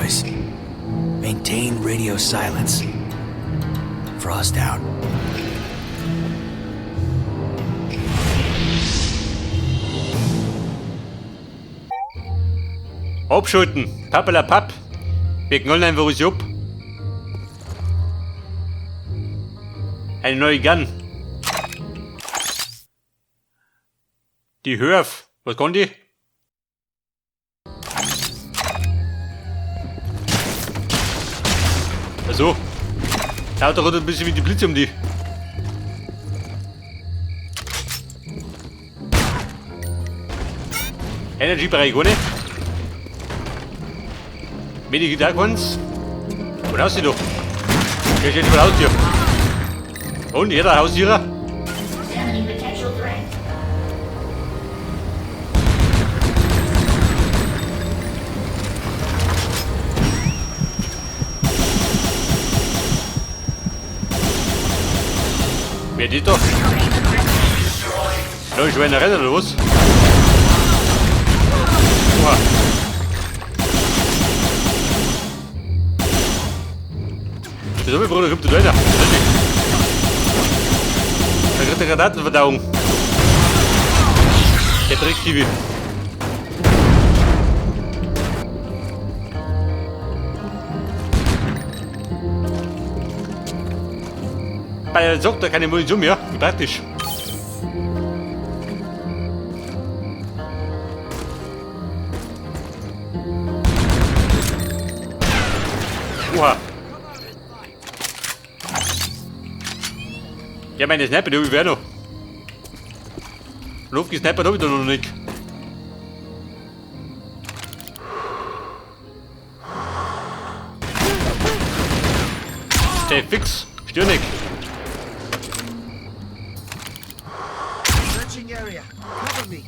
boys. Maintain radio silence. Frost out. Abschalten. Pappelapapp. Wir knallen einfach alles ab. Eine neue Gun. Die Hörf. Was kann die? Also. Der Auto hat ein bisschen wie die Blitze um die. Energy Bereich ohne. Medikit auch keins. Wo raus sie doch? Der steht über Haustier. Und jeder Haustierer? Examining potential threat. Wer die doch? Neue Schweinerei oder was? Oha. Das hab ich, Bruder, kommt da einer. Da kriegt er Granatenverdauung. Der Dreckkiwi. Bei der sagt er keine Munition mehr. Wie praktisch. Oha. Ja, meine Sniper, die hab ich auch noch. Luftgesnipert hab ich da noch nicht. Steh fix, Stirnig. Searching area. Cover me.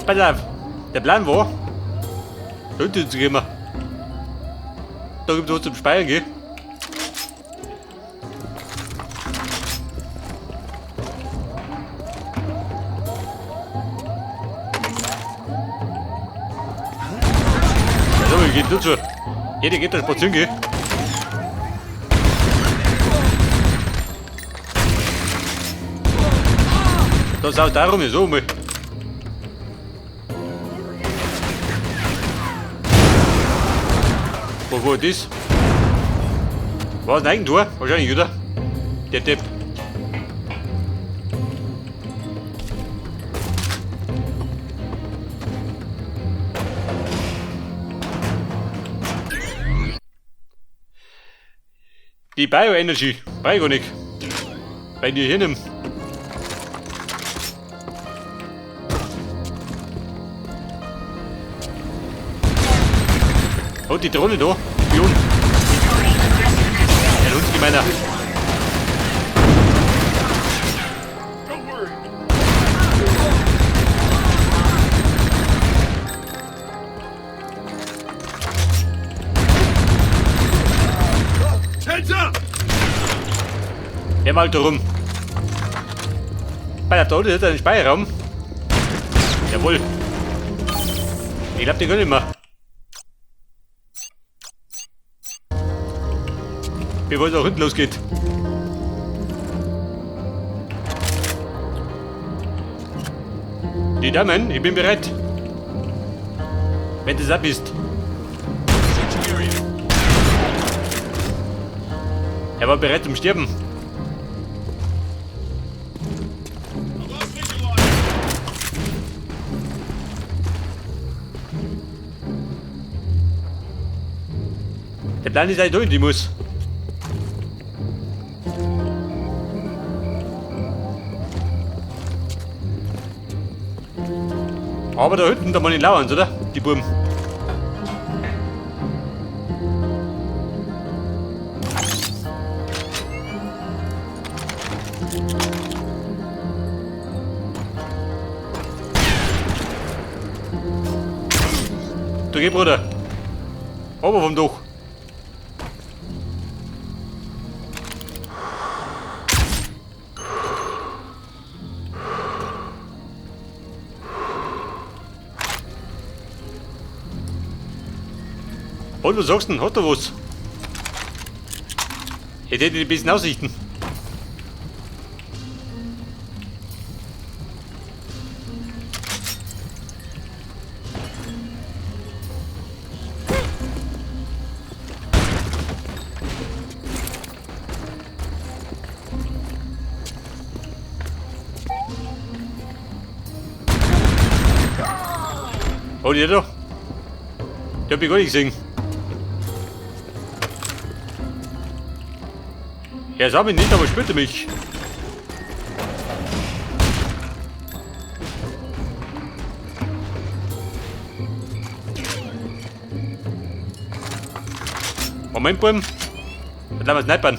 Pass auf, der Plan war, da zu gehen. Da gibt's was zum Speichern, gell? Also, wir gehen dazu. Jeder geht da spazieren, gell? Das ist auch darum, so mal. Wo war das? War ein Eigentor? Wahrscheinlich, oder? Der Depp. Die Bioenergy. Brauch ich gar nicht. Weil die hier nehmen. Oh, die Drohne da. Spion. Ein Hundsgemeiner. Heads up! Der mal da rum. Bei der Drohne ist ein Speicherraum. Jawohl. Ich glaub, die können nicht mehr. Bevor es auch hinten losgeht. Die Damen, ich bin bereit. Wenn du das bist. Er war bereit zum Sterben. Der Plan ist eigentlich durch, die muss. Aber da hinten, da mal nicht lauern, oder? Die Buben. Da geh, Bruder. Aber vom Dach. Und was sagst du denn? Hat er was? Ich hätte die besten Aussichten. Oh, die da. Die hab ich gar nicht gesehen. Er sah mich nicht, aber spürte mich. Moment, Buben. Dann lassen wir snipern.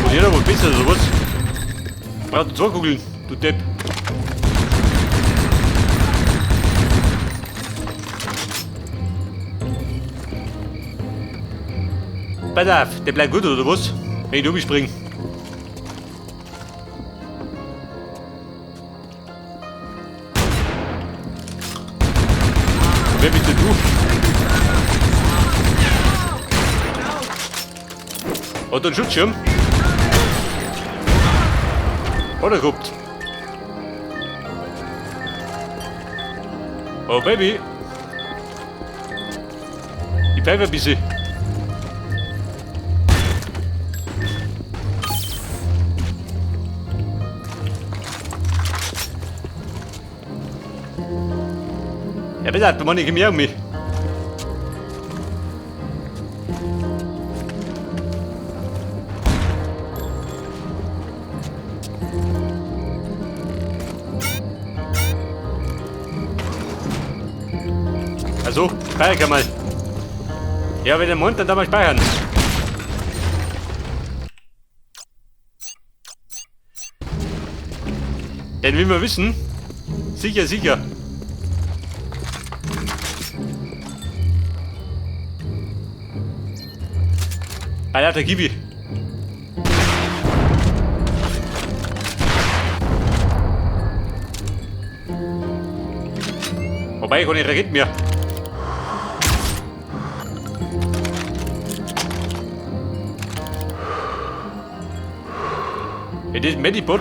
Und jeder wohl besser oder was? Braucht zwei Kugeln, du Depp. Pass auf, der bleibt gut oder was? Wenn ich umspringe. Wer bist denn du? Hat er einen Schutzschirm? Hat er gehabt. Oh Baby. Ich pfeife ein bisschen. Ja, bitte, da muss ich mehr um mich. Also, speichern mal. Ja, wenn der Mond, dann darf man speichern. Denn wie wir wissen, sicher, sicher. Alter, der Kiwi. Wobei, ich keine Raketen mehr. Ja, das ist ein Medibot.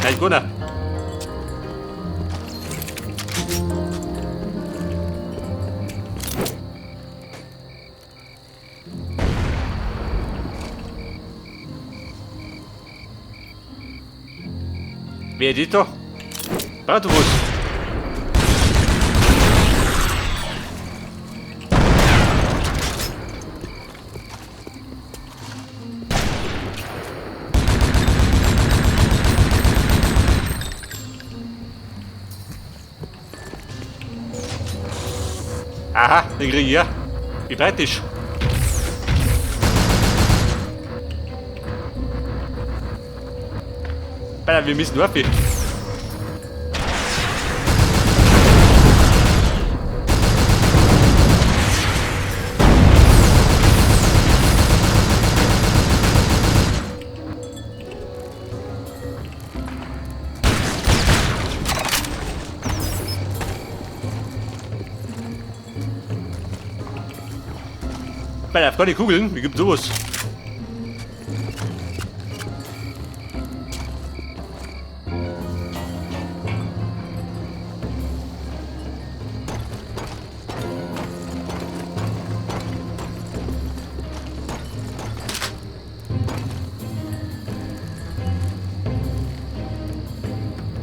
Nein, gar nicht. Wer ist das da? Bratwurst. Aha, den krieg ich ja. Wie praktisch. Alter, wir müssen nur viel. Alter, keine Kugeln, wie gibt sowas?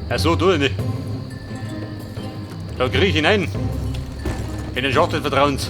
Ach so, du nicht. Da krieg ich hinein. In den Schacht des Vertrauens.